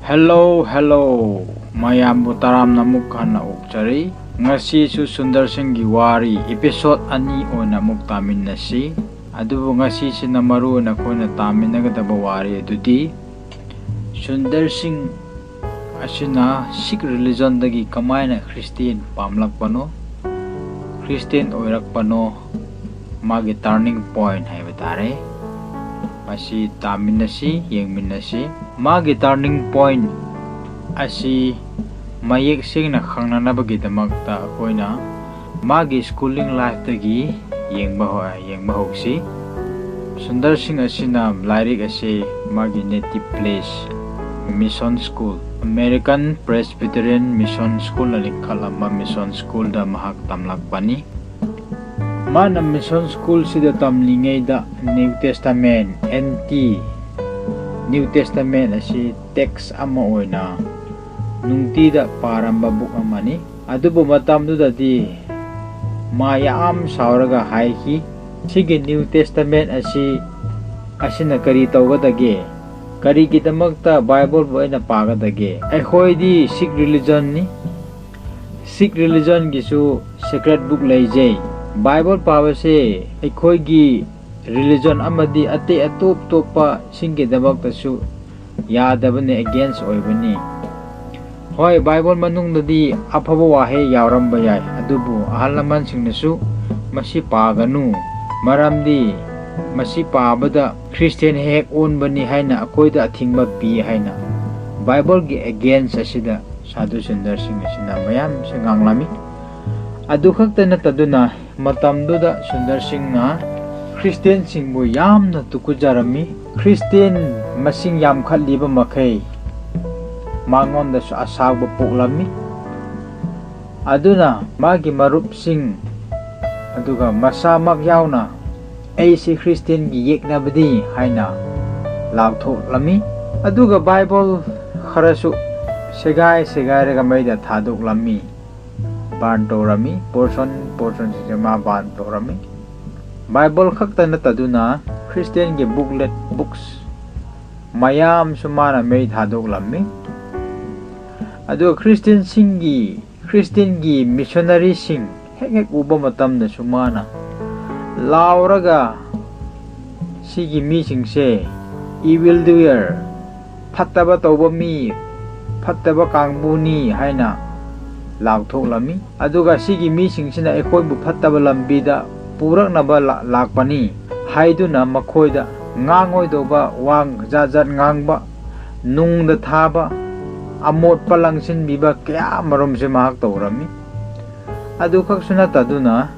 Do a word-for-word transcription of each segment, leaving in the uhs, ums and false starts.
Hello, hello. ꯃꯌꯥꯝꯕꯨ ꯇꯔꯥꯝꯅ ꯑꯃꯨꯛ ꯍꯟꯅ ꯑꯣꯛꯆꯔꯤ꯫ ꯉꯁꯤꯁꯨ ꯁꯨꯟꯗꯔ ꯁꯤꯡꯒꯤ ꯋꯥꯔꯤ episode ꯑꯅꯤ ꯑꯣꯏꯅ ꯑꯃꯨꯛ ꯇꯥꯃꯤꯟꯅꯁꯤ꯫ ꯑꯗꯨꯕꯨ ꯉꯁꯤꯁꯤꯅ ꯃꯔꯨ ꯑꯣꯏꯅ ꯑꯩꯈꯣꯏꯅ ꯇꯥꯃꯤꯟꯅꯒꯗꯕ ꯋꯥꯔꯤ ꯑꯗꯨꯗꯤ ꯁꯨꯟꯗꯔ ꯁꯤꯡ ꯑꯁꯤꯅ Sikh religionꯗꯒꯤ ꯀꯃꯥꯏꯅ Christian ꯄꯥꯝꯂꯛꯄꯅꯣ, Christian ꯑꯣꯏꯔꯛꯄꯅꯣ, ꯃꯥꯒꯤ turning point ꯍꯥꯏꯕ ꯇꯥꯔꯦ꯫ ꯃꯁꯤ ꯇꯥꯃꯤꯟꯅꯁꯤ, ꯌꯦꯡꯃꯤꯟꯅꯁꯤ꯫ ꯃꯥꯒꯤ turning point ꯑꯁꯤ ꯃꯌꯦꯛ ꯁꯦꯡꯅ ꯈꯪꯅꯅꯕꯒꯤꯗꯃꯛꯇ ꯑꯩꯈꯣꯏꯅ ꯃꯥꯒꯤ schooling lifeꯇꯒꯤ ꯌꯦꯡꯕ ꯍꯧ-, ꯌꯦꯡꯕ ꯍꯧꯁꯤ꯫ ꯁꯨꯟꯗꯔ ꯁꯤꯡ ꯑꯁꯤꯅ ꯂꯥꯏꯔꯤꯛ ꯑꯁꯤ ꯃꯥꯒꯤ native place, mission school, American Presbyterian Mission Schoolꯅ ꯂꯤꯡꯈꯠꯂꯝꯕ mission schoolꯗ ꯃꯍꯥꯛ ꯇꯝꯂꯛꯄꯅꯤ꯫ ꯃꯥꯅ mission schoolꯁꯤꯗ ꯇꯝꯂꯤꯉꯩꯗ New Testament, N T, New Testament ꯑꯁꯤ text ꯑꯃ ꯑꯣꯏꯅ ꯅꯨꯡꯇꯤꯗ ꯄꯥꯔꯝꯕ book ꯑꯃꯅꯤ꯫ ꯑꯗꯨꯕꯨ ꯃꯇꯝꯗꯨꯗꯗꯤ ꯃꯥ ꯌꯥꯝ ꯁꯥꯎꯔꯒ ꯍꯥꯏꯈꯤ, "ꯁꯤꯒꯤ New Testament ꯑꯁꯤ, ꯑꯁꯤꯅ ꯀꯔꯤ ꯇꯧꯒꯗꯒꯦ? ꯀꯔꯤꯒꯤꯗꯃꯛꯇ Bibleꯕꯨ ꯑꯩꯅ ꯄꯥꯒꯗꯒꯦ? ꯑꯩꯈꯣꯏꯗꯤ Sikh religionꯅꯤ꯫ Sikh religionꯒꯤꯁꯨ sacred book ꯂꯩꯖꯩ꯫ Bible ꯄꯥꯕꯁꯦ ꯑꯩꯈꯣꯏꯒꯤ religion ꯑꯃꯗꯤ ꯑꯇꯩ ꯑꯇꯣꯞ ꯇꯣꯞꯄꯁꯤꯡꯒꯤꯗꯃꯛꯇꯁꯨ ꯌꯥꯗꯕꯅꯤ, against ꯑꯣꯏꯕꯅꯤ꯫ ꯍꯣꯏ, Bible ꯃꯅꯨꯡꯗꯗꯤ ꯑꯐꯕ ꯋꯥꯍꯩ ꯌꯥꯎꯔꯝꯕ ꯌꯥꯏ, ꯑꯗꯨꯕꯨ ꯑꯍꯜ ꯂꯃꯟꯁꯤꯡꯅꯁꯨ ꯃꯁꯤ ꯄꯥꯒꯅꯨ, ꯃꯔꯝꯗꯤ ꯃꯁꯤ ꯄꯥꯕꯗ Christian ꯍꯦꯛ ꯑꯣꯟꯕꯅꯤ ꯍꯥꯏꯅ ꯑꯩꯈꯣꯏꯗ ꯑꯊꯤꯡꯕ ꯄꯤ" ꯍꯥꯏꯅ Bibleꯒꯤ against ꯑꯁꯤꯗ ꯁꯥꯙꯨ ꯁꯨꯟꯗꯔ ꯁꯤꯡ ꯑꯁꯤꯅ ꯃꯌꯥꯝꯁꯦ ꯉꯥꯡꯂꯝꯃꯤ꯫ ꯑꯗꯨ ꯈꯛꯇ ꯅꯠꯇꯗꯨꯅ, ꯃꯇꯝꯗꯨꯗ ꯁꯨꯟꯗꯔ ꯁꯤꯡꯅ Christianꯁꯤꯡꯕꯨ ꯌꯥꯝꯅ ꯇꯨꯀꯨꯖꯔꯝꯃꯤ꯫ Christian ꯃꯁꯤꯡ ꯌꯥꯝꯈꯠꯂꯤꯕ ꯃꯈꯩ ꯃꯉꯣꯟꯗꯁꯨ ꯑꯁꯥꯎꯕ ꯄꯣꯛꯂꯝꯃꯤ꯫ ꯑꯗꯨꯅ ꯃꯥꯒꯤ ꯃꯔꯨꯞꯁꯤꯡ ꯑꯗꯨꯒ ꯃꯁꯥꯃꯛ ꯌꯥꯎꯅ "ꯑꯩꯁꯤ Christianꯒꯤ ꯌꯦꯛꯅꯕꯗꯤ" ꯍꯥꯏꯅ ꯂꯥꯎꯊꯣꯛꯂꯝꯃꯤ꯫ ꯑꯗꯨꯒ Bible ꯈꯔꯁꯨ ꯁꯦꯒꯥꯏ ꯁꯦꯒꯥꯏꯔꯒ ꯃꯩꯗ ꯊꯥꯗꯣꯛꯂꯝꯃꯤ, burn ꯇꯧꯔꯝꯃꯤ꯫ Portion portionꯁꯤꯡꯁꯦ ꯃꯥ burn ꯇꯧꯔꯝꯃꯤ꯫ Bible ꯈꯛꯇ ꯅꯠꯇꯗꯨꯅ Christianꯒꯤ booklet, books ꯃꯌꯥꯝꯁꯨ ꯃꯥꯅ ꯃꯩ ꯊꯥꯗꯣꯛꯂꯝꯃꯤ꯫ ꯑꯗꯨꯒ ꯈ꯭ꯔꯤꯁꯇꯤꯌꯟꯁꯤꯡꯒꯤ, ꯈ꯭ꯔꯤꯁꯇꯤꯌꯟꯒꯤ ꯃꯤꯁꯣꯅꯔꯤꯁꯤꯡ ꯍꯦꯛ ꯍꯦꯛ ꯎꯕ ꯃꯇꯝꯗꯁꯨ ꯃꯥꯅ ꯂꯥꯎꯔꯒ, "ꯁꯤꯒꯤ ꯃꯤꯁꯤꯡꯁꯦ evil doer, ꯐꯠꯇꯕ ꯇꯧꯕ ꯃꯤ, ꯐꯠꯇꯕ ꯀꯥꯡꯕꯨꯅꯤ" ꯍꯥꯏꯅ ꯂꯥꯎꯊꯣꯛꯂꯝꯃꯤ꯫ ꯑꯗꯨꯒ ꯁꯤꯒꯤ ꯃꯤꯁꯤꯡꯁꯤꯅ ꯑꯩꯈꯣꯏꯕꯨ ꯐꯠꯇꯕ ꯂꯝꯕꯤꯗ ꯄꯨꯔꯛꯅꯕ ꯂꯥ-, ꯂꯥꯛꯄꯅꯤ ꯍꯥꯏꯗꯨꯅ ꯃꯈꯣꯏꯗ ꯉꯥꯡꯉꯣꯏꯗꯧꯕ ꯋꯥ ꯖꯥꯠ ꯖꯥꯠ ꯉꯥꯡꯕ, ꯅꯨꯡꯗ ꯊꯥꯕ, ꯑꯃꯣꯠꯄ ꯂꯪꯁꯤꯟꯕꯤꯕ ꯀꯌꯥ ꯑꯃꯔꯣꯝꯁꯦ ꯃꯍꯥꯛ ꯇꯧꯔꯝꯃꯤ꯫ ꯑꯗꯨꯈꯛꯁꯨ ꯅꯠꯇꯗꯨꯅ,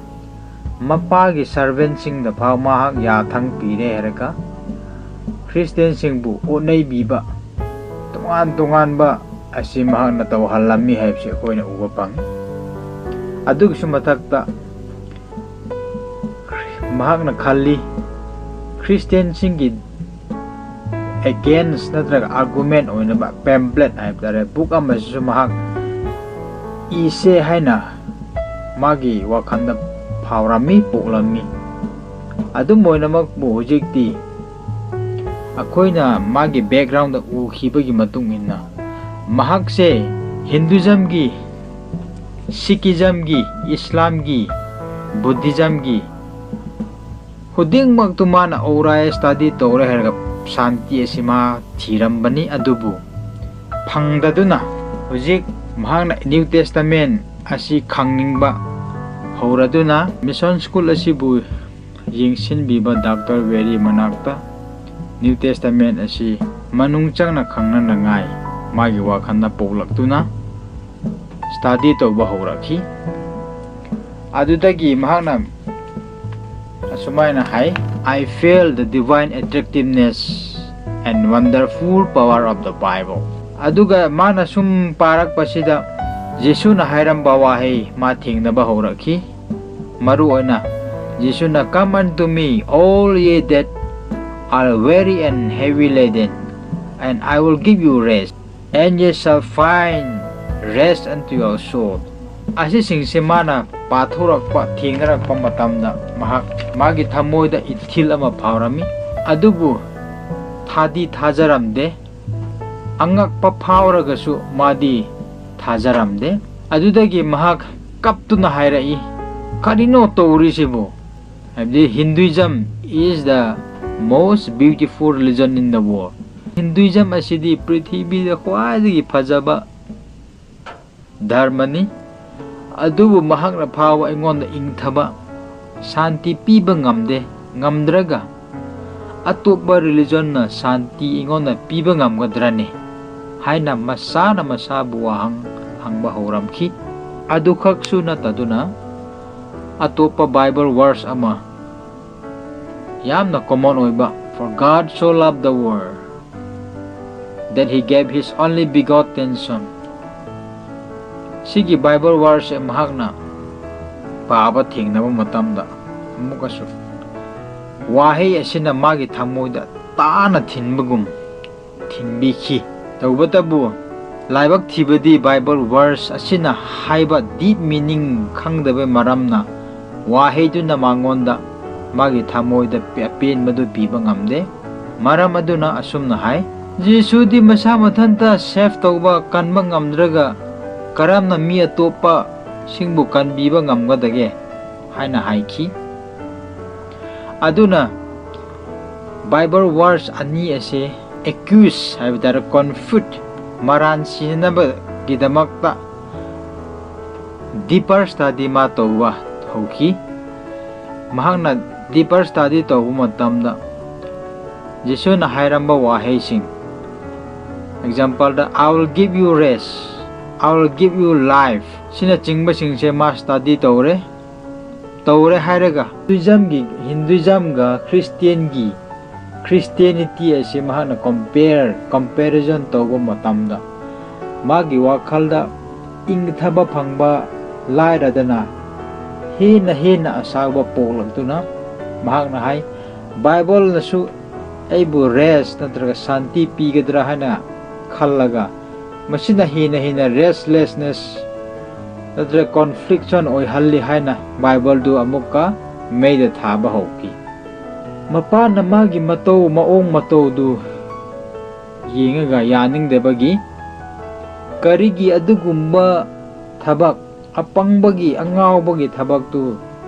ꯃꯄꯥꯒꯤ ꯁꯔꯚꯦꯟꯁꯤꯡꯗ ꯐꯥꯎ ꯃꯍꯥꯛ ꯌꯥꯊꯪ ꯄꯤꯔꯦ ꯍꯥꯏꯔꯒ, ꯈ꯭ꯔꯤꯁꯇꯤꯌꯟꯁꯤꯡꯕꯨ ꯑꯣꯠꯅꯩꯕꯤꯕ, ꯇꯣꯉꯥꯟ ꯇꯣꯉꯥꯟꯕ ꯑꯁꯤ ꯃꯍꯥꯛꯅ ꯇꯧꯍꯜꯂꯝꯃꯤ ꯍꯥꯏꯕꯁꯤ ꯑꯩꯈꯣꯏꯅ ꯎꯕ ꯐꯪꯏ꯫ ꯑꯗꯨꯒꯤꯁꯨ ꯃꯊꯛꯇ, ꯃꯍꯥꯛꯅ ꯈꯜꯂꯤ, ꯈ꯭ꯔꯤꯁꯇꯤꯌꯟꯁꯤꯡꯒꯤ against ꯅꯠꯇ꯭ꯔꯒ argument ꯑꯣꯏꯅꯕ pamphlet ꯍꯥꯏꯕ ꯇꯥꯔꯦ, book ꯑꯃꯁꯤꯁꯨ ꯃꯍꯥꯛ ꯏꯁꯦ ꯍꯥꯏꯅ ꯃꯥꯒꯤ ꯋꯥꯈꯜꯗ ꯐꯥꯎꯔꯝꯃꯤ, ꯄꯣꯛꯂꯝꯃꯤ꯫ ꯑꯗꯨꯝ ꯑꯣꯏꯅꯃꯛꯄꯨ, ꯍꯧꯖꯤꯛꯇꯤ ꯑꯩꯈꯣꯏꯅ ꯃꯥꯒꯤ background ꯎꯈꯤꯕꯒꯤ ꯃꯇꯨꯡ ꯏꯟꯅ, ꯃꯍꯥꯛꯁꯦ ꯍꯤꯟꯗꯨꯏꯖꯝꯒꯤ, ꯁꯤꯈꯤꯖꯝꯒꯤ, ꯏꯁꯂꯥꯝꯒꯤ, ꯕꯨꯙꯤꯖꯝꯒꯤ ꯈꯨꯗꯤꯡꯃꯛꯇꯨ ꯃꯥꯅ ꯎꯔꯦ, study ꯇꯧꯔꯦ ꯍꯥꯏꯔꯒ ꯁꯥꯟꯇꯤ ꯑꯁꯤ ꯃꯥ ꯊꯤꯔꯝꯕꯅꯤ꯫ ꯑꯗꯨꯕꯨ ꯐꯪꯗꯗꯨꯅ, ꯍꯧꯖꯤꯛ ꯃꯍꯥꯛꯅ New Testament ꯑꯁꯤ ꯈꯪꯅꯤꯡꯕ ꯍꯧꯔꯗꯨꯅ, mission school ꯑꯁꯤꯕꯨ ꯌꯦꯡꯁꯤꯟꯕꯤꯕ ꯗꯥꯛꯇꯔ ꯋꯦꯔꯤ ꯃꯅꯥꯛꯇ New Testament ꯑꯁꯤ ꯃꯅꯨꯡ ꯆꯪꯅ ꯈꯪꯅꯅꯉꯥꯏ ꯃꯥꯒꯤ ꯋꯥꯈꯜꯗ ꯄꯣꯛꯂꯛꯇꯨꯅ, study ꯇꯧꯕ ꯍꯧꯔꯛꯈꯤ꯫ ꯑꯗꯨꯗꯒꯤ ꯃꯍꯥꯛꯅ ꯑꯁꯨꯃꯥꯏꯅ ꯍꯥꯏ, "I feel the divine attractiveness and wonderful power of the Bible." ꯑꯗꯨꯒ ꯃꯥꯅ ꯁꯨꯝ ꯄꯥꯔꯛꯄꯁꯤꯗ, ꯖꯤꯁꯨꯅ ꯍꯥꯏꯔꯝꯕ ꯋꯥꯍꯩ ꯃꯥ ꯊꯦꯡꯅꯕ ꯍꯧꯔꯛꯈꯤ꯫ ꯃꯔꯨ ꯑꯣꯏꯅ ꯖꯤꯁꯨꯅ, "Come unto me, all ye that are weary and heavy laden, and I will give you rest, and ye shall find rest unto your soul." ꯑꯁꯤꯁꯤꯡꯁꯦ ꯃꯥꯅ ꯄꯥꯊꯣꯔꯛꯄ, ꯊꯦꯡꯅꯔꯛꯄ ꯃꯇꯝꯗ, ꯃꯍꯥꯛ, ꯃꯥꯒꯤ ꯊꯃꯣꯏꯗ ꯏꯊꯤꯜ ꯑꯃ ꯐꯥꯎꯔꯝꯃꯤ꯫ ꯑꯗꯨꯕꯨ ꯊꯥꯗꯤ ꯊꯥꯖꯔꯝꯗꯦ꯫ ꯑꯉꯛꯄ ꯐꯥꯎꯔꯒꯁꯨ ꯃꯥꯗꯤ ꯊꯥꯖꯔꯝꯗꯦ꯫ ꯑꯗꯨꯗꯒꯤ ꯃꯍꯥꯛ ꯀꯞꯇꯨꯅ ꯍꯥꯏꯔꯛꯏ, "ꯀꯔꯤꯅꯣ ꯇꯧꯔꯤꯁꯤꯕꯨ?" ꯍꯥꯏꯕꯗꯤ, "Hinduism is the most beautiful religion in the world." Hinduism ꯑꯁꯤꯗꯤ ꯄ꯭ꯔꯤꯊꯤꯕꯤꯗ ꯈ꯭ꯋꯥꯏꯗꯒꯤ ꯐꯖꯕ ꯙꯔꯃꯅꯤ꯫ ꯑꯗꯨꯕꯨ ꯃꯍꯥꯛꯅ ꯐꯥꯎꯕ ꯑꯩꯉꯣꯟꯗ ꯏꯪꯊꯕ, ꯁꯥꯟꯇꯤ ꯄꯤꯕ ꯉꯝꯗꯦ꯫ ꯉꯝꯗ꯭ꯔꯒ ꯑꯇꯣꯞꯄ religion ꯅ ꯁꯥꯟꯇꯤ ꯑꯩꯉꯣꯟꯗ ꯄꯤꯕ ꯉꯝꯒꯗ꯭ꯔꯅꯦ? ꯍꯥꯏꯅ ꯃꯁꯥꯅ ꯃꯁꯥꯕꯨ ꯋꯥꯍꯪ ꯍꯪꯕ ꯍꯧꯔꯝꯈꯤ꯫ ꯑꯗꯨꯈꯛꯁꯨ ꯅꯠꯇꯗꯨꯅ, ꯑꯇꯣꯞꯄ Bible verse ꯑꯃ, ꯌꯥꯝꯅ common ꯑꯣꯏꯕ, "For God so loved the world that he gave his only begotten Son." ꯁꯤꯒꯤ Bible verse ꯁꯦ ꯃꯍꯥꯛꯅ ꯄꯥꯕ ꯊꯦꯡꯅꯕ ꯃꯇꯝꯗ, ꯑꯃꯨꯛꯀꯁꯨ ꯋꯥꯍꯩ ꯑꯁꯤꯅ ꯃꯥꯒꯤ ꯊꯃꯣꯏꯗ ꯇꯥꯅ ꯊꯤꯟꯕꯒꯨꯝ ꯊꯤꯟꯕꯤꯈꯤ꯫ ꯇꯧꯕꯇꯕꯨ, ꯂꯥꯏꯕꯛ ꯊꯤꯕꯗꯤ Bible verse ꯑꯁꯤꯅ ꯍꯥꯏꯕ deep meaning ꯈꯪꯗꯕ ꯃꯔꯝꯅ, ꯋꯥꯍꯩꯗꯨꯅ ꯃꯉꯣꯟꯗ ꯃꯥꯒꯤ ꯊꯃꯣꯏꯗ ꯑꯄꯦꯟꯕꯗꯨ ꯄꯤꯕ ꯉꯝꯗꯦ꯫ ꯃꯔꯝ ꯑꯗꯨꯅ ꯑꯁꯨꯝꯅ ꯍꯥꯏ, "ꯖꯤꯁꯨꯗꯤ ꯃꯁꯥ ꯃꯊꯟꯇ save ꯇꯧꯕ ꯀꯟꯕ ꯉꯝꯗ꯭ꯔꯒ, ꯀꯔꯝꯅ ꯃꯤ ꯑꯇꯣꯞꯄꯁꯤꯡꯕꯨ ꯀꯟꯕꯤꯕ ꯉꯝꯒꯗꯒꯦ?" ꯍꯥꯏꯅ ꯍꯥꯏꯈꯤ꯫ ꯑꯗꯨꯅ Bible verse ꯑꯅꯤ ꯑꯁꯤ accuse ꯍꯥꯏꯕ ꯇꯥꯔꯦ, confute, ꯃꯔꯥꯟ ꯁꯤꯅꯅꯕꯒꯤꯗꯃꯛꯇ deeper study ꯃꯥ ꯇꯧꯕ ꯍꯧꯈꯤ꯫ ꯃꯍꯥꯛꯅ deeper study ꯇꯧꯕ ꯃꯇꯝꯗ, ꯖꯤꯁꯨꯅ ꯍꯥꯏꯔꯝꯕ ꯋꯥꯍꯩꯁꯤꯡ, example the, "I will give you rest, I will give you life" ꯁꯤꯅꯆꯤꯡꯕꯁꯤꯡꯁꯦ ꯃꯥ study ꯇꯧꯔꯦ꯫ ꯇꯧꯔꯦ ꯍꯥꯏꯔꯒ, Hinduism ꯒꯤ, Hinduism ꯒ Christian ꯒꯤ, Christianity ꯑꯁꯤ ꯃꯍꯥꯛꯅ compare, comparison ꯇꯧꯕ ꯃꯇꯝꯗ, ꯃꯥꯒꯤ ꯋꯥꯈꯜꯗ ꯏꯪꯊꯕ ꯐꯪꯕ ꯂꯥꯏꯔꯗꯅ, ꯍꯦꯟꯅ ꯍꯦꯟꯅ ꯑꯁꯥꯎꯕ ꯄꯣꯛꯂꯛꯇꯨꯅ, ꯃꯍꯥꯛꯅ ꯍꯥꯏ, "Bible ꯅꯁꯨ ꯑꯩꯕꯨ rest ꯅꯠꯇ꯭ꯔꯒ ꯁꯥꯟꯇꯤ ꯄꯤꯒꯗ꯭ꯔꯥ ꯍꯥꯏꯅ ꯈꯜꯂꯒ, ꯃꯁꯤꯅ ꯍꯦꯟꯅ ꯍꯦꯟꯅ restlessness ꯅꯠꯇ꯭ꯔꯒ confliction ꯑꯣꯏꯍꯜꯂꯤ" ꯍꯥꯏꯅ Bible ꯗꯨ ꯑꯃꯨꯛꯀ ꯃꯩꯗ ꯊꯥꯕ ꯍꯧꯈꯤ꯫ ꯃꯄꯥꯅ ꯃꯥꯒꯤ ꯃꯇꯧ, ꯃꯑꯣꯡ ꯃꯇꯧꯗꯨ ꯌꯦꯡꯉꯒ ꯌꯥꯅꯤꯡꯗꯕꯒꯤ, "ꯀꯔꯤꯒꯤ ꯑꯗꯨꯒꯨꯝꯕ ꯊꯕꯛ, ꯑꯄꯪꯕꯒꯤ, ꯑꯉꯥꯎꯕꯒꯤ ꯊꯕꯛꯇꯨ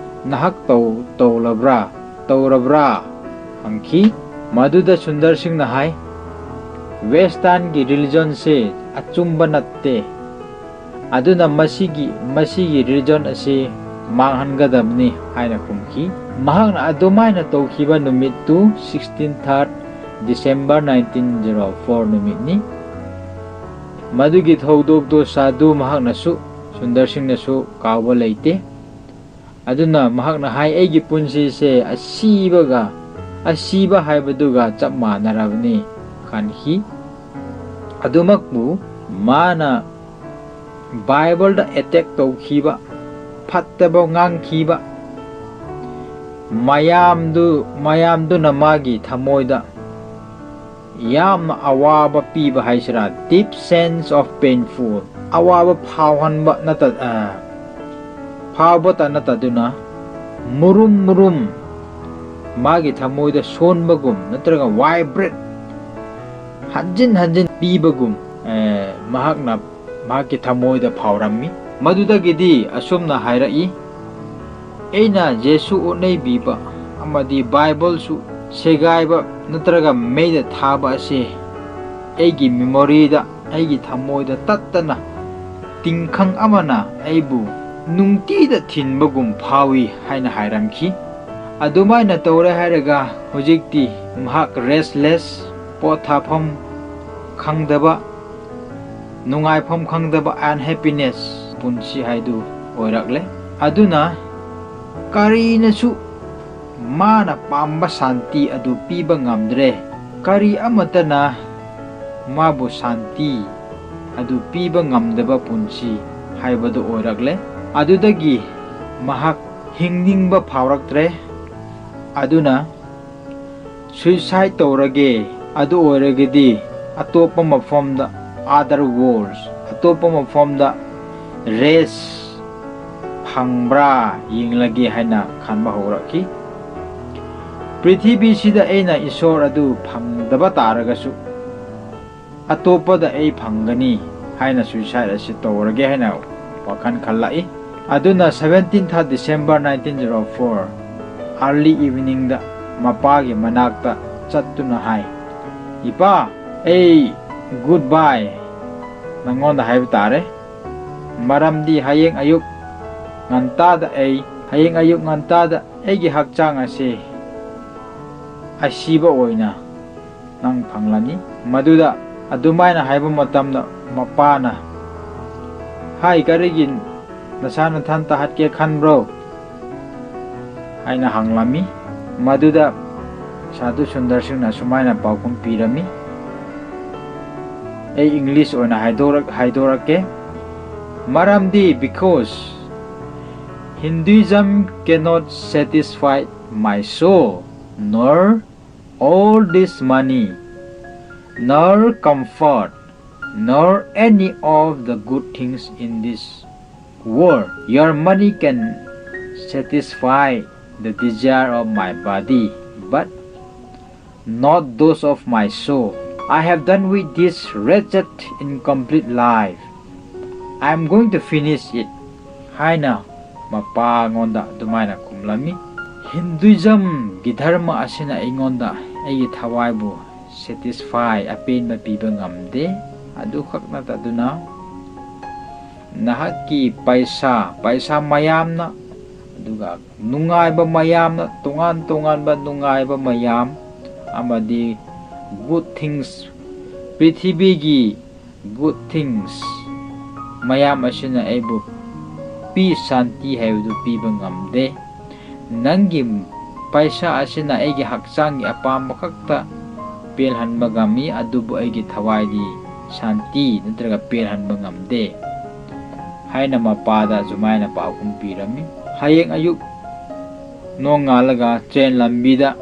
ꯅꯍꯥꯛ ꯇꯧ-, ꯇꯧꯂꯕ꯭ꯔꯥ, ꯇꯧꯔꯕ꯭ꯔꯥ?" ꯍꯪꯈꯤ꯫ ꯃꯗꯨꯗ ꯁꯨꯟꯗꯔ ꯁꯤꯡꯅ ꯍꯥꯏ, "Westernꯒꯤ religionꯁꯦ ꯑꯆꯨꯝꯕ ꯅꯠꯇꯦ꯫ ꯑꯗꯨꯅ ꯃꯁꯤꯒꯤ, ꯃꯁꯤꯒꯤ religion ꯑꯁꯤ ꯃꯥꯡꯍꯟꯒꯗꯕꯅꯤ" ꯍꯥꯏꯅ ꯈꯨꯝꯈꯤ꯫ ꯃꯍꯥꯛꯅ ꯑꯗꯨꯃꯥꯏꯅ ꯇꯧꯈꯤꯕ ꯅꯨꯃꯤꯠꯇꯨ sixteen third December nineteen zero four ꯅꯨꯃꯤꯠꯅꯤ꯫ ꯃꯗꯨꯒꯤ ꯊꯧꯗꯣꯛꯇꯨ ꯁꯥꯗꯨ ꯃꯍꯥꯛꯅꯁꯨ, ꯁꯨꯟꯗꯔ ꯁꯤꯡꯅꯁꯨ ꯀꯥꯎꯕ ꯂꯩꯇꯦ꯫ ꯑꯗꯨꯅ ꯃꯍꯥꯛꯅ ꯍꯥꯏ, "ꯑꯩꯒꯤ ꯄꯨꯟꯁꯤꯁꯦ ꯑꯁꯤꯕꯒ, ꯑꯁꯤꯕ ꯍꯥꯏꯕꯗꯨꯒ ꯆꯞ ꯃꯥꯟꯅꯔꯕꯅꯤ" ꯈꯟꯈꯤ꯫ ꯑꯗꯨꯃꯛꯄꯨ ꯃꯥꯅ Bibleꯗ attack ꯇꯧꯈꯤꯕ, ꯐꯠꯇꯕ ꯉꯥꯡꯈꯤꯕ ꯃꯌꯥꯝꯗꯨ, ꯃꯌꯥꯝꯗꯨꯅ ꯃꯥꯒꯤ ꯊꯃꯣꯏꯗ ꯌꯥꯝꯅ ꯑꯋꯥꯕ ꯄꯤꯕ ꯍꯥꯏꯁꯤꯔꯥ, deep sense of painful, ꯑꯋꯥꯕ ꯐꯥꯎꯍꯟꯕ ꯅꯠꯇ-, ꯑ, ꯐꯥꯎꯕꯇ ꯅꯠꯇꯗꯨꯅ, ꯃꯨꯔꯨꯝ ꯃꯨꯔꯨꯝ ꯃꯥꯒꯤ ꯊꯃꯣꯏꯗ ꯁꯣꯟꯕꯒꯨꯝ ꯅꯠꯇ꯭ꯔꯒ vibrate ꯍꯟꯖꯤꯟ ꯍꯟꯖꯤꯟ ꯄꯤꯕꯒꯨꯝ, ꯑ, ꯃꯍꯥꯛꯅ ꯃꯍꯥꯛꯀꯤ ꯊꯃꯣꯏꯗ ꯐꯥꯎꯔꯝꯃꯤ꯫ ꯃꯗꯨꯗꯒꯤꯗꯤ ꯑꯁꯨꯝꯅ ꯍꯥꯏꯔꯛꯏ, "ꯑꯩꯅ ꯖꯤꯁꯨ ꯑꯣꯠꯅꯩꯕꯤꯕ ꯑꯃꯗꯤ ꯕꯥꯏꯕꯜꯁꯨ ꯁꯦꯒꯥꯏꯕ ꯅꯠꯇ꯭ꯔꯒ ꯃꯩꯗ ꯊꯥꯕ ꯑꯁꯤ ꯑꯩꯒꯤ memoryꯗ, ꯑꯩꯒꯤ ꯊꯃꯣꯏꯗ ꯇꯠꯇꯅ ꯇꯤꯡꯈꯪ ꯑꯃꯅ ꯑꯩꯕꯨ ꯅꯨꯡꯇꯤꯗ ꯊꯤꯟꯕꯒꯨꯝ ꯐꯥꯎꯏ" ꯍꯥꯏꯅ ꯍꯥꯏꯔꯝꯈꯤ꯫ ꯑꯗꯨꯃꯥꯏꯅ ꯇꯧꯔꯦ ꯍꯥꯏꯔꯒ ꯍꯧꯖꯤꯛꯇꯤ ꯃꯍꯥꯛ restless, ꯄꯣꯊꯥꯐꯝ ꯈꯪꯗꯕ, ꯅꯨꯡꯉꯥꯏꯐꯝ ꯈꯪꯗꯕ, unhappiness ꯄꯨꯟꯁꯤ ꯍꯥꯏꯗꯨ ꯑꯣꯏꯔꯛꯂꯦ꯫ ꯑꯗꯨꯅ ꯀꯔꯤꯅꯁꯨ ꯃꯥꯅ ꯄꯥꯝꯕ ꯁꯥꯟꯇꯤ ꯑꯗꯨ ꯄꯤꯕ ꯉꯝꯗ꯭ꯔꯦ꯫ ꯀꯔꯤ ꯑꯃꯠꯇꯅ ꯃꯥꯕꯨ ꯁꯥꯟꯇꯤ ꯑꯗꯨ ꯄꯤꯕ ꯉꯝꯗꯕ ꯄꯨꯟꯁꯤ ꯍꯥꯏꯕꯗꯨ ꯑꯣꯏꯔꯛꯂꯦ꯫ ꯑꯗꯨꯗꯒꯤ ꯃꯍꯥꯛ ꯍꯤꯡꯅꯤꯡꯕ ꯐꯥꯎꯔꯛꯇ꯭ꯔꯦ꯫ ꯑꯗꯨꯅ suicide ꯇꯧꯔꯒꯦ, ꯑꯗꯨ ꯑꯣꯏꯔꯒꯗꯤ ꯑꯇꯣꯞꯄ ꯃꯐꯝꯗ, other worlds, ꯑꯇꯣꯞꯄ ꯃꯐꯝꯗ rest ꯐꯪꯕ꯭ꯔꯥ ꯌꯦꯡꯂꯒꯦ ꯍꯥꯏꯅ ꯈꯟꯕ ꯍꯧꯔꯛꯈꯤ꯫ ꯄ꯭ꯔꯤꯊꯤꯕꯤꯁꯤꯗ ꯑꯩꯅ ꯏꯁꯣꯔ ꯑꯗꯨ ꯐꯪꯗꯕ ꯇꯥꯔꯒꯁꯨ, ꯑꯇꯣꯞꯄꯗ ꯑꯩ ꯐꯪꯒꯅꯤ ꯍꯥꯏꯅ suicide ꯑꯁꯤ ꯇꯧꯔꯒꯦ ꯍꯥꯏꯅ ꯋꯥꯈꯜ ꯈꯜꯂꯛꯏ꯫ ꯑꯗꯨꯅ seventeenth December nineteen zero four early eveningꯗ ꯃꯄꯥꯒꯤ ꯃꯅꯥꯛꯇ ꯆꯠꯇꯨꯅ ꯍꯥꯏ, "ꯏꯄꯥ, ꯑꯩ good bye ꯅꯪꯉꯣꯟꯗ ꯍꯥꯏꯕ ꯇꯥꯔꯦ꯫ ꯃꯔꯝꯗꯤ ꯍꯌꯦꯡ ꯑꯌꯨꯛ ꯉꯟꯇꯥꯗ ꯑꯩ, ꯍꯌꯦꯡ ꯑꯌꯨꯛ ꯉꯟꯇꯥꯗ ꯑꯩꯒꯤ ꯍꯛꯆꯥꯡ ꯑꯁꯤ ꯑꯁꯤꯕ ꯑꯣꯏꯅ ꯅꯪ ꯐꯪꯂꯅꯤ꯫" ꯃꯗꯨꯗ ꯑꯗꯨꯃꯥꯏꯅ ꯍꯥꯏꯕ ꯃꯇꯝꯗ ꯃꯄꯥꯅ, "ꯍꯥꯏ, ꯀꯔꯤꯒꯤ ꯅꯁꯥ ꯅꯊꯟꯇ ꯍꯥꯠꯀꯦ ꯈꯟꯕ꯭ꯔꯣ?" ꯍꯥꯏꯅ ꯍꯪꯂꯝꯃꯤ꯫ ꯃꯗꯨꯗ ꯁꯥꯙꯨ ꯁꯨꯟꯗꯔ ꯁꯤꯡꯅ ꯁꯨꯃꯥꯏꯅ ꯄꯥꯎꯈꯨꯝ ꯄꯤꯔꯝꯃꯤ꯫ ꯑꯩ English ꯑꯣꯏꯅ ꯍꯥꯏꯗꯣꯔꯛ-, ꯍꯥꯏꯗꯣꯔꯛꯀꯦ꯫ ꯃꯔꯝꯗꯤ, because Hinduism cannot satisfy my soul, nor all this money, nor comfort, nor any of the good things in this world. Your money can satisfy the desire of my body, but not those of my soul. I have done with this wretched, incomplete life. I am going to finish it. ꯍꯥꯏꯅ ꯃꯄꯥꯉꯣꯟꯗ ꯑꯗꯨꯃꯥꯏꯅ ꯈꯨꯝꯂꯝꯃꯤ꯫ ꯍꯤꯟꯗꯨꯏꯖꯝꯒꯤ ꯙꯔꯃ ꯑꯁꯤꯅ ꯑꯩꯉꯣꯟꯗ ꯑꯩꯒꯤ ꯊꯋꯥꯏꯕꯨ satisfy, ꯑꯄꯦꯟꯕ ꯄꯤꯕ ꯉꯝꯗꯦ꯫ ꯑꯗꯨꯈꯛ ꯅꯠꯇꯗꯨꯅ, ꯅꯍꯥꯛꯀꯤ ꯄꯩꯁꯥ, ꯄꯩꯁꯥ ꯃꯌꯥꯝꯅ, ꯑꯗꯨꯒ ꯅꯨꯡꯉꯥꯏꯕ ꯃꯌꯥꯝꯅ, ꯇꯣꯉꯥꯟ ꯇꯣꯉꯥꯟꯕ ꯅꯨꯡꯉꯥꯏꯕ ꯃꯌꯥꯝ ꯑꯃꯗꯤ good things, ꯄ꯭ꯔꯤꯊꯤꯕꯤꯒꯤ good things ꯃꯌꯥꯝ ꯑꯁꯤꯅ ꯑꯩꯕꯨ peace, ꯁꯥꯟꯇꯤ ꯍꯥꯏꯕꯗꯨ ꯄꯤꯕ ꯉꯝꯗꯦ꯫ ꯅꯪꯒꯤ ꯄꯩꯁꯥ ꯑꯁꯤꯅ ꯑꯩꯒꯤ ꯍꯛꯆꯥꯡꯒꯤ ꯑꯄꯥꯝꯕ ꯈꯛꯇ ꯄꯦꯜꯍꯟꯕ ꯉꯝꯃꯤ, ꯑꯗꯨꯕꯨ ꯑꯩꯒꯤ ꯊꯋꯥꯏꯗꯤ ꯁꯥꯟꯇꯤ ꯅꯠꯇ꯭ꯔꯒ ꯄꯦꯜꯍꯟꯕ ꯉꯝꯗꯦ" ꯍꯥꯏꯅ ꯃꯄꯥꯗ ꯑꯁꯨꯃꯥꯏꯅ ꯄꯥꯎꯈꯨꯝ ꯄꯤꯔꯝꯃꯤ꯫ ꯍꯌꯦꯡ ꯑꯌꯨꯛ ꯅꯣꯡꯉꯥꯜꯂꯒ train ꯂꯝꯕꯤꯗ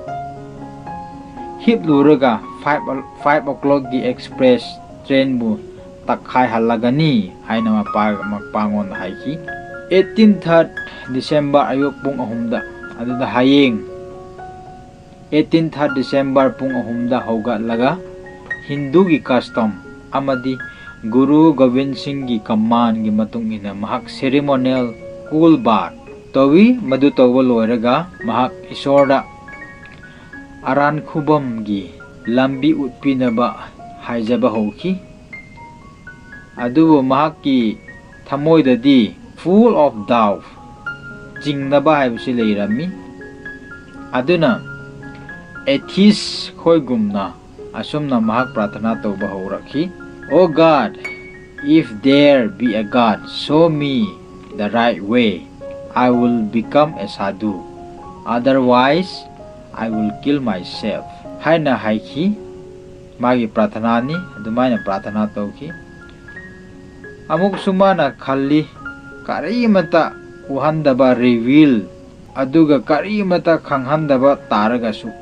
ꯍꯤꯞꯂꯨꯔꯒ five, five o'clockꯀꯤ express trainꯕꯨ ꯇꯛꯈꯥꯏꯍꯜꯂꯒꯅꯤ ꯍꯥꯏꯅ ꯃꯄꯥ, ꯃꯄꯥꯉꯣꯟꯗ ꯍꯥꯏꯈꯤ꯫ Eighteen third December ꯑꯌꯨꯛ ꯄꯨꯡ ꯑꯍꯨꯝꯗ, ꯑꯗꯨꯗ ꯍꯌꯦꯡ eighteenth December ꯄꯨꯡ ꯑꯍꯨꯝꯗ ꯍꯧꯒꯠꯂꯒ ꯍꯤꯟꯗꯨꯒꯤ custom ꯑꯃꯗꯤ ꯒꯨꯔꯨ ꯒꯣꯕꯤꯟ ꯁꯤꯡꯒꯤ commandꯒꯤ ꯃꯇꯨꯡ ꯏꯟꯅ ꯃꯍꯥꯛ ceremonial cool bath ꯇꯧꯏ꯫ ꯃꯗꯨ ꯇꯧꯕ ꯂꯣꯏꯔꯒ ꯃꯍꯥꯛ ꯏꯁꯣꯔꯗ ꯑꯔꯥꯟ ꯈꯨꯕꯝꯒꯤ ꯂꯝꯕꯤ ꯎꯠꯄꯤꯅꯕ ꯍꯥꯏꯖꯕ ꯍꯧꯈꯤ꯫ ꯑꯗꯨꯕꯨ ꯃꯍꯥꯛꯀꯤ ꯊꯃꯣꯏꯗꯗꯤ full of doubt, ꯆꯤꯡꯅꯕ ꯍꯥꯏꯕꯁꯤ ꯂꯩꯔꯝꯃꯤ꯫ ꯑꯗꯨꯅ atheist ꯈꯣꯏꯒꯨꯝꯅ ꯑꯁꯨꯝꯅ ꯃꯍꯥꯛ ꯄ꯭ꯔꯥꯊꯅꯥ ꯇꯧꯕ ꯍꯧꯔꯛꯈꯤ, "Oh God, if there be a God, show me the right way. I will become a sadhu. Otherwise, I will kill myself," ꯍꯥꯏꯅ ꯍꯥꯏꯈꯤ꯫ ꯃꯥꯒꯤ ꯄ꯭ꯔꯥꯊꯅꯥꯅꯤ, ꯑꯗꯨꯃꯥꯏꯅ ꯄ꯭ꯔꯥꯊꯅꯥ ꯇꯧꯈꯤ꯫ ꯑꯃꯨꯛꯁꯨ ꯃꯥꯅ ꯈꯜꯂꯤ, ꯀꯔꯤꯃꯇ ꯎꯍꯟꯗꯕ reveal, ꯑꯗꯨꯒ ꯀꯔꯤꯃꯇ ꯈꯪꯍꯟꯗꯕ ꯇꯥꯔꯒꯁꯨ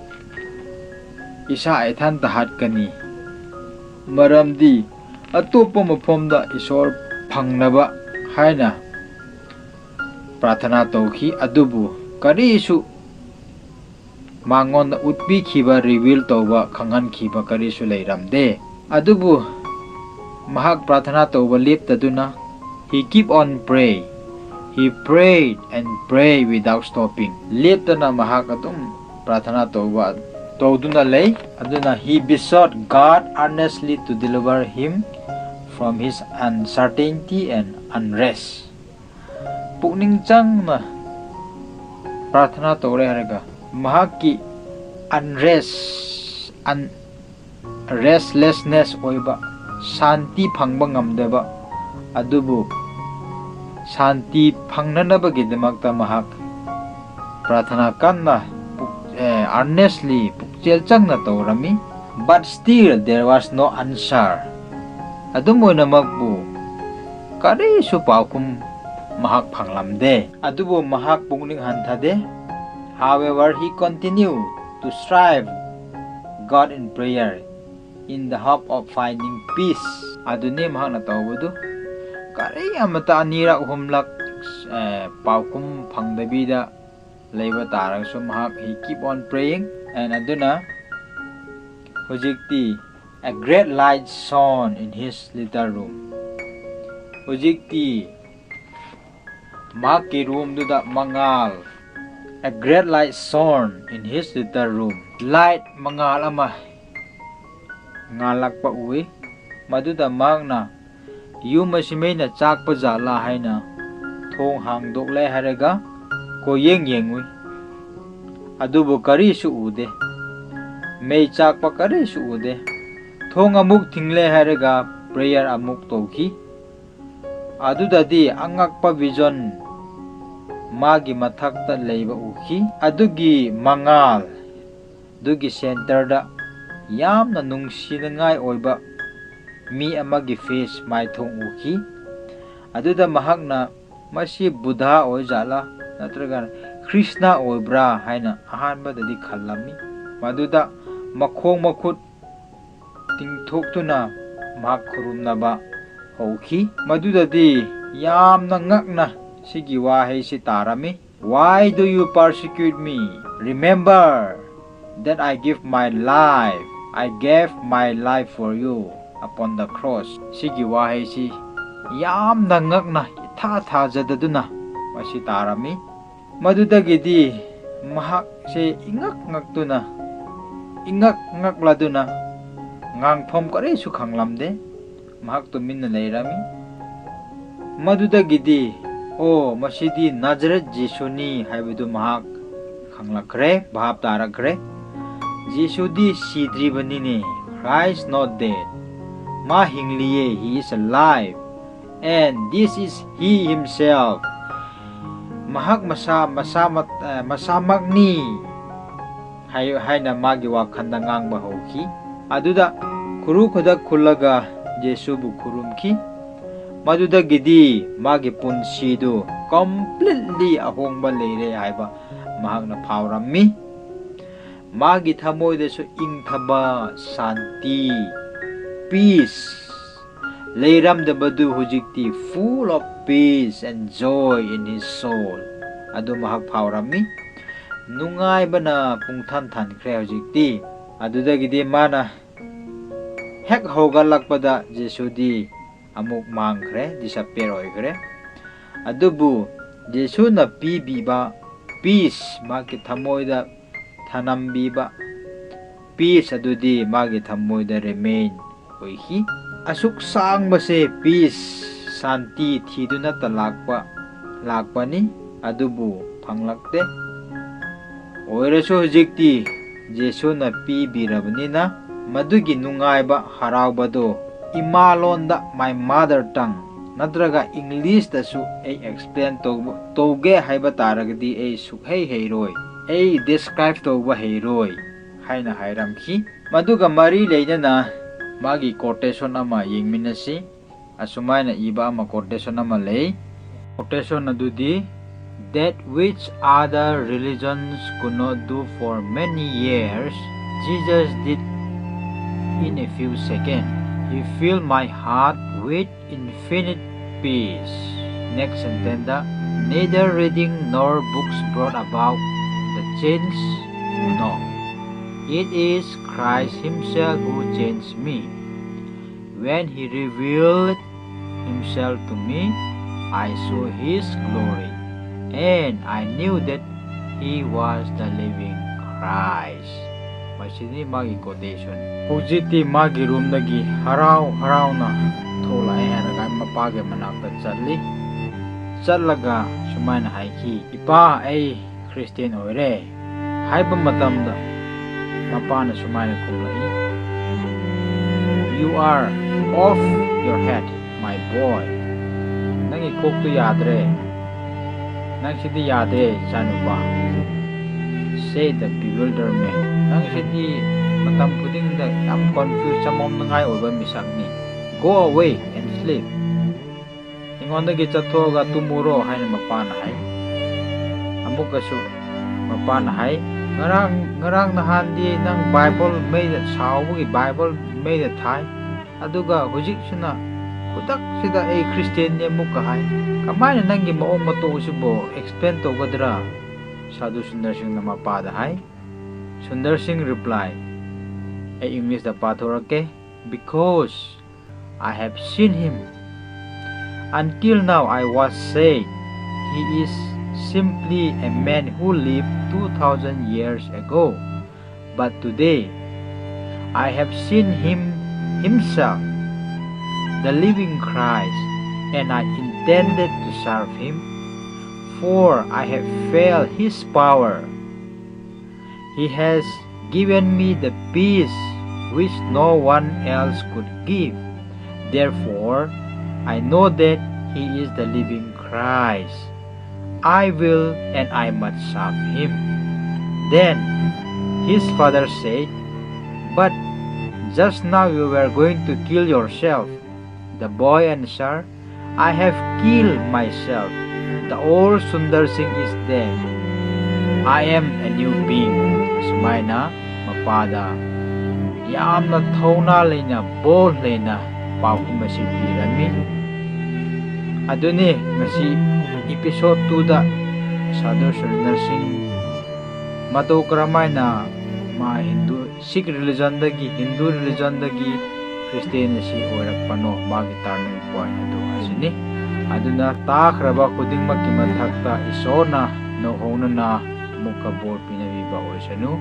ꯏꯁꯥ ꯏꯊꯟꯇ ꯍꯥꯠꯀꯅꯤ, ꯃꯔꯝꯗꯤ ꯑꯇꯣꯞꯄ ꯃꯐꯝꯗ ꯏꯁꯣꯔ ꯐꯪꯅꯕ ꯍꯥꯏꯅ ꯄ꯭ꯔꯥꯊꯅꯥ ꯇꯧꯈꯤ꯫ ꯑꯗꯨꯕꯨ ꯀꯔꯤꯁꯨ ꯃꯉꯣꯟꯗ ꯎꯠꯄꯤꯈꯤꯕ, reveal ꯇꯧꯕ, ꯈꯪꯍꯟꯈꯤꯕ ꯀꯔꯤꯁꯨ ꯂꯩꯔꯝꯗꯦ꯫ ꯑꯗꯨꯕꯨ ꯃꯍꯥꯛ ꯄ꯭ꯔꯥꯊꯅꯥ ꯇꯧꯕ ꯂꯦꯞꯇꯗꯨꯅ, he keep on pray, he prayed and pray without stopping. ꯂꯦꯞꯇꯅ ꯃꯍꯥꯛ ꯑꯗꯨꯝ ꯄ꯭ꯔꯥꯊꯅꯥ ꯇꯧꯕ, ꯇꯧꯗꯨꯅ ꯂꯩ꯫ ꯑꯗꯨꯅ he besought God earnestly to deliver him from his uncertainty and unrest. ꯄꯨꯛꯅꯤꯡ ꯆꯪꯅ ꯄ꯭ꯔꯥꯊꯅꯥ ꯇꯧꯔꯦ ꯍꯥꯏꯔꯒ ꯃꯍꯥꯛꯀꯤ unrest, un-, restlessness ꯑꯣꯏꯕ, ꯁꯥꯟꯇꯤ ꯐꯪꯕ ꯉꯝꯗꯕ, ꯑꯗꯨꯕꯨ ꯁꯥꯟꯇꯤ ꯐꯪꯅꯅꯕꯒꯤꯗꯃꯛꯇ ꯃꯍꯥꯛ ꯄ꯭ꯔꯥꯊꯅꯥ ꯀꯟꯅ ꯄꯨꯛ-, ꯑꯦ, earnestly, ꯄꯨꯛꯆꯦꯜ ꯆꯪꯅ ꯇꯧꯔꯝꯃꯤ꯫ But still there was no answer. ꯑꯗꯨꯝ ꯑꯣꯏꯅꯃꯛꯄꯨ ꯀꯔꯤꯁꯨ ꯄꯥꯎꯈꯨꯝ ꯃꯍꯥꯛ ꯐꯪꯂꯝꯗꯦ꯫ ꯑꯗꯨꯕꯨ ꯃꯍꯥꯛ ꯄꯨꯛꯅꯤꯡ ꯍꯟꯊꯗꯦ꯫ However, he continued to strive God in prayer in the hope of finding peace. ꯑꯗꯨꯅꯤ ꯃꯍꯥꯛꯅ ꯇꯧꯕꯗꯨ꯫ ꯀꯔꯤ ꯑꯃꯠꯇ ꯑꯅꯤꯔꯛ ꯑꯍꯨꯝꯂꯛ, ꯑꯦ, ꯄꯥꯎꯈꯨꯝ ꯐꯪꯗꯕꯤꯗ ꯂꯩꯕ ꯇꯥꯔꯒꯁꯨ ꯃꯍꯥꯛ, he keep on praying And ꯑꯗꯨꯅ ꯍꯧꯖꯤꯛꯇꯤ a great light shone in his little room. ꯍꯧꯖꯤꯛꯇꯤ ꯃꯍꯥꯛꯀꯤ ꯔꯨꯝꯗꯨꯗ ꯃꯉꯥꯜ, a great light shone in his little room. Light, ꯃꯉꯥꯜ ꯑꯃ ꯉꯥꯜꯂꯛꯄ ꯎꯏ꯫ ꯃꯗꯨꯗ ꯃꯍꯥꯛꯅ ꯌꯨꯝ ꯑꯁꯤ ꯃꯩꯅ ꯆꯥꯛꯄ ꯖꯥꯠꯂꯥ ꯍꯥꯏꯅ ꯊꯣꯡ ꯍꯥꯡꯗꯣꯛꯂꯦ ꯍꯥꯏꯔꯒ ꯀꯣꯌꯦꯡ ꯌꯦꯡꯉꯨꯏ꯫ ꯑꯗꯨꯕꯨ ꯀꯔꯤꯁꯨ ꯎꯗꯦ꯫ ꯃꯩ ꯆꯥꯛꯄ ꯀꯔꯤꯁꯨ ꯎꯗꯦ꯫ ꯊꯣꯡ ꯑꯃꯨꯛ ꯊꯤꯡꯂꯦ ꯍꯥꯏꯔꯒ prayer ꯑꯃꯨꯛ ꯇꯧꯈꯤ꯫ ꯑꯗꯨꯗꯗꯤ ꯑꯉꯛꯄ vision ꯃꯥꯒꯤ ꯃꯊꯛꯇ ꯂꯩꯕ ꯎꯈꯤ꯫ ꯑꯗꯨꯒꯤ ꯃꯉꯥꯜ ꯑꯗꯨꯒꯤ centreꯗ ꯌꯥꯝꯅ ꯅꯨꯡꯁꯤꯅꯉꯥꯏ ꯑꯣꯏꯕ ꯃꯤ ꯑꯃꯒꯤ face ꯃꯥꯏꯊꯣꯡ ꯎꯈꯤ꯫ ꯑꯗꯨꯗ ꯃꯍꯥꯛꯅ, "ꯃꯁꯤ ꯕꯨꯙ ꯑꯣꯏꯖꯥꯠꯂꯥ ꯅꯠꯇ꯭ꯔꯒ ꯀ꯭ꯔꯤꯁꯅ ꯑꯣꯏꯕ꯭ꯔꯥ?" ꯍꯥꯏꯅ ꯑꯍꯥꯟꯕꯗꯗꯤ ꯈꯜꯂꯝꯃꯤ꯫ ꯃꯗꯨꯗ ꯃꯈꯣꯡ ꯃꯈꯨꯠ ꯇꯤꯡꯊꯣꯛꯇꯨꯅ ꯃꯍꯥꯛ ꯈꯨꯔꯨꯝꯅꯕ ꯍꯧꯈꯤ꯫ ꯃꯗꯨꯗꯗꯤ ꯌꯥꯝꯅ ꯉꯛꯅ ꯁꯤꯒꯤ ꯋꯥꯍꯩꯁꯤ ꯇꯥꯔꯝꯃꯤ, "Why do you persecute me? Remember that I give my life, I gave my life for you upon the cross." ꯁꯤꯒꯤ ꯋꯥꯍꯩꯁꯤ ꯌꯥꯝꯅ ꯉꯛꯅ, ꯏꯊꯥ ꯊꯥꯖꯗꯗꯨꯅ ꯃꯁꯤ ꯇꯥꯔꯝꯃꯤ꯫ ꯃꯗꯨꯗꯒꯤꯗꯤ ꯃꯍꯥꯛꯁꯦ ꯏꯉꯛ ꯉꯛꯇꯨꯅ, ꯏꯉꯛ ꯉꯛꯂꯗꯨꯅ ꯉꯥꯡꯐꯝ ꯀꯔꯤꯁꯨ ꯈꯪꯂꯝꯗꯦ꯫ ꯃꯍꯥꯛ ꯇꯨꯃꯤꯟꯅ ꯂꯩꯔꯝꯃꯤ꯫ ꯃꯗꯨꯗꯒꯤꯗꯤ, "ꯑꯣ, ꯃꯁꯤꯗꯤ ꯅꯥꯖꯔꯦꯠ ꯖꯤꯁꯨꯅꯤ" ꯍꯥꯏꯕꯗꯨ ꯃꯍꯥꯛ ꯈꯪꯂꯛꯈ꯭ꯔꯦ, ꯚꯥꯞ ꯇꯥꯔꯛꯈ꯭ꯔꯦ꯫ ꯖꯤꯁꯨꯗꯤ ꯁꯤꯗ꯭ꯔꯤꯕꯅꯤꯅꯦ, Christ not dead꯫ ꯃꯥ ꯍꯤꯡꯂꯤꯌꯦ, he is alive꯫ And this is he himself꯫ ꯃꯍꯥꯛ ꯃꯁꯥ, ꯃꯁꯥꯃꯛ-, ꯑ, ꯃꯁꯥꯃꯛꯅꯤ ꯍꯥꯏ-, ꯍꯥꯏꯅ ꯃꯥꯒꯤ ꯋꯥꯈꯜꯗ ꯉꯥꯡꯕ ꯍꯧꯈꯤ꯫ ꯑꯗꯨꯗ ꯈꯨꯔꯨ ꯈꯨꯗꯛ ꯈꯨꯜꯂꯒ ꯖꯤꯁꯨꯕꯨ ꯈꯨꯔꯨꯝꯈꯤ꯫ ꯃꯗꯨꯗꯒꯤꯗꯤ ꯃꯥꯒꯤ ꯄꯨꯟꯁꯤꯗꯨ completely ꯑꯍꯣꯡꯕ ꯂꯩꯔꯦ ꯍꯥꯏꯕ ꯃꯍꯥꯛꯅ ꯐꯥꯎꯔꯝꯃꯤ꯫ ꯃꯥꯒꯤ ꯊꯃꯣꯏꯗꯁꯨ ꯏꯪꯊꯕ, ꯁꯥꯟꯇꯤ, peace ꯂꯩꯔꯝꯗꯕꯗꯨ ꯍꯧꯖꯤꯛꯇꯤ full of peace and joy in his soul ꯑꯗꯨ ꯃꯍꯥꯛ ꯐꯥꯎꯔꯝꯃꯤ꯫ ꯅꯨꯡꯉꯥꯏꯕꯅ ꯄꯨꯡꯊꯟ ꯊꯟꯈ꯭ꯔꯦ ꯍꯧꯖꯤꯛꯇꯤ꯫ ꯑꯗꯨꯗꯒꯤꯗꯤ ꯃꯥꯅ ꯍꯦꯛ ꯍꯧꯒꯠꯂꯛꯄꯗ ꯖꯤꯁꯨꯗꯤ ꯑꯃꯨꯛ ꯃꯥꯡꯈ꯭ꯔꯦ, disappear ꯑꯣꯏꯈ꯭ꯔꯦ꯫ ꯑꯗꯨꯕꯨ ꯖꯤꯁꯨꯅ ꯄꯤꯕꯤꯕ peace, ꯃꯥꯒꯤ ꯊꯃꯣꯏꯗ ꯊꯅꯝꯕꯤꯕ peace ꯑꯗꯨꯗꯤ ꯃꯥꯒꯤ ꯊꯃꯣꯏꯗ remain ꯑꯣꯏꯈꯤ꯫ ꯑꯁꯨꯛ ꯁꯥꯡꯕꯁꯦ peace, ꯁꯥꯟꯇꯤ ꯊꯤꯗꯨꯅꯇ ꯂꯥꯛꯄ, ꯂꯥꯛꯄꯅꯤ, ꯑꯗꯨꯕꯨ ꯐꯪꯂꯛꯇꯦ꯫ ꯑꯣꯏꯔꯁꯨ ꯍꯧꯖꯤꯛꯇꯤ ꯖꯤꯁꯨꯅ ꯄꯤꯕꯤꯔꯕꯅꯤꯅ, ꯃꯗꯨꯒꯤ ꯅꯨꯡꯉꯥꯏꯕ ꯍꯔꯥꯎꯕꯗꯣ ꯏꯃꯥ ꯂꯣꯟꯗ, my mother tongue, ꯅꯠꯇ꯭ꯔꯒ Englishꯇꯁꯨ ꯑꯩ explain ꯇꯧꯕ, ꯇꯧꯒꯦ ꯍꯥꯏꯕ ꯇꯥꯔꯒꯗꯤ ꯑꯩ ꯁꯨꯛꯍꯩ ꯍꯩꯔꯣꯏ, ꯑꯩ describe ꯇꯧꯕ ꯍꯩꯔꯣꯏ ꯍꯥꯏꯅ ꯍꯥꯏꯔꯝꯈꯤ꯫ ꯃꯗꯨꯒ ꯃꯔꯤ ꯂꯩꯅꯅ ꯃꯥꯒꯤ quotation ꯑꯃ ꯌꯦꯡꯃꯤꯟꯅꯁꯤ꯫ ꯑꯁꯨꯃꯥꯏꯅ ꯏꯕ ꯑꯃ, quotation ꯑꯃ ꯂꯩ꯫ Quotation ꯑꯗꯨꯗꯤ, "That which other religions could not do for many years, Jesus did in a few seconds. He filled my heart with infinite peace." Next sentence, "Neither reading nor books brought about the change, no. It is Christ himself who changed me. When he revealed himself to me, I saw his glory, and I knew that he was the living Christ." ꯃꯁꯤꯅꯤ ꯃꯥꯒꯤ quotation꯫ ꯍꯧꯖꯤꯛꯇꯤ ꯃꯥꯒꯤ roomꯗꯒꯤ ꯍꯔꯥꯎ ꯍꯔꯥꯎꯅ ꯊꯣꯛꯂꯛꯑꯦ ꯍꯥꯏꯔꯒ ꯃꯄꯥꯒꯤ ꯃꯅꯥꯛꯇ ꯆꯠꯂꯤ꯫ ꯆꯠꯂꯒ ꯁꯨꯃꯥꯏꯅ ꯍꯥꯏꯈꯤ, "ꯏꯄꯥ, ꯑꯩ Christian ꯑꯣꯏꯔꯦ" ꯍꯥꯏꯕ ꯃꯇꯝꯗ ꯃꯄꯥꯅ ꯁꯨꯃꯥꯏꯅ ꯈꯨꯝꯂꯛꯏ, "You are off your head, my boy. ꯅꯪꯒꯤ ꯀꯣꯛꯇꯨ ꯌꯥꯗ꯭ꯔꯦ꯫ ꯅꯪꯁꯤꯗꯤ ꯌꯥꯗ꯭ꯔꯦ, ꯏꯆꯥꯅꯨꯄꯥ." Say the bewilderment. "ꯅꯪꯁꯤꯗꯤ ꯃꯇꯝ ꯈꯨꯗꯤꯡꯗ ꯌꯥꯝ confuse, ꯆꯃꯝꯅꯉꯥꯏ ꯑꯣꯏꯕ ꯃꯤꯁꯛꯅꯤ꯫ Go away and sleep. ꯑꯩꯉꯣꯟꯗꯒꯤ ꯆꯠꯊꯣꯛꯑꯒ ꯇꯨꯝꯃꯨꯔꯣ" ꯍꯥꯏꯅ ꯃꯄꯥꯅ ꯍꯥꯏ꯫ ꯑꯃꯨꯛꯀꯁꯨ ꯃꯄꯥꯅ ꯍꯥꯏ, "ꯉꯔꯥꯡ, ꯉꯔꯥꯡ ꯅꯍꯥꯟꯗꯤ ꯅꯪ Bible ꯃꯩꯗ ꯁꯥꯎꯕꯒꯤ Bible ꯃꯩꯗ ꯊꯥꯏ, ꯑꯗꯨꯒ ꯍꯧꯖꯤꯛꯁꯤꯅ ꯈꯨꯗꯛꯁꯤꯗ ꯑꯩ Christianꯅꯤ ꯑꯃꯨꯛꯀ ꯍꯥꯏ꯫ ꯀꯃꯥꯏꯅ ꯅꯪꯒꯤ ꯃꯑꯣꯡ ꯃꯇꯧ ꯑꯁꯤꯕꯨ explain ꯇꯧꯒꯗ꯭ꯔꯥ?" ꯁꯥꯙꯨ ꯁꯨꯟꯗꯔ ꯁꯤꯡꯅ ꯃꯄꯥꯗ ꯍꯥꯏ꯫ ꯁꯨꯟꯗꯔ ꯁꯤꯡ reply, ꯑꯩ English ꯇ ꯄꯥꯊꯣꯔꯛꯀꯦ, "Because I have seen him. Until now I was saying, he is simply a man who lived two thousand years ago. But today I have seen him himself, the living Christ, and I intended to serve him, for I have felt his power. He has given me the peace which no one else could give. Therefore, I know that he is the living Christ. I will and I must serve him." Then his father said, "But just now you were going to kill yourself." The boy answered, "I have killed myself. The old Sundar Singh is dead. I am a new being." ꯑꯁꯨꯃꯥꯏꯅ ꯃꯄꯥꯗ ꯌꯥꯝꯅ ꯊꯧꯅꯥ ꯂꯩꯅ, bold ꯂꯩꯅ ꯄꯥꯎꯈꯨꯝ ꯑꯁꯤ ꯄꯤꯔꯝꯃꯤ꯫ ꯑꯗꯨꯅꯤ ꯉꯁꯤ episode two ꯗ ꯁꯥꯙꯨ ꯁꯨꯟꯗꯔ ꯁꯤꯡ ꯃꯇꯧ ꯀꯔꯝꯍꯥꯏꯅ ꯃꯥ ꯍꯤꯟꯗꯨ, ꯁꯤꯈ religion ꯗꯒꯤ, ꯍꯤꯟꯗꯨ religion ꯗꯒꯤ Christian ꯑꯁꯤ ꯑꯣꯏꯔꯛꯄꯅꯣ, ꯃꯥꯒꯤ turning point ꯑꯗꯨ ꯑꯁꯤꯅꯤ꯫ ꯑꯗꯨꯅ ꯇꯥꯈ꯭ꯔꯕ ꯈꯨꯗꯤꯡꯃꯛꯀꯤ ꯃꯊꯛꯇ ꯏꯁꯣꯔꯅ ꯅꯧꯍꯧꯅꯅ ꯑꯃꯨꯛꯀ ꯕꯣꯔ ꯄꯤꯅꯕꯤꯕ ꯑꯣꯏꯁꯅꯨ꯫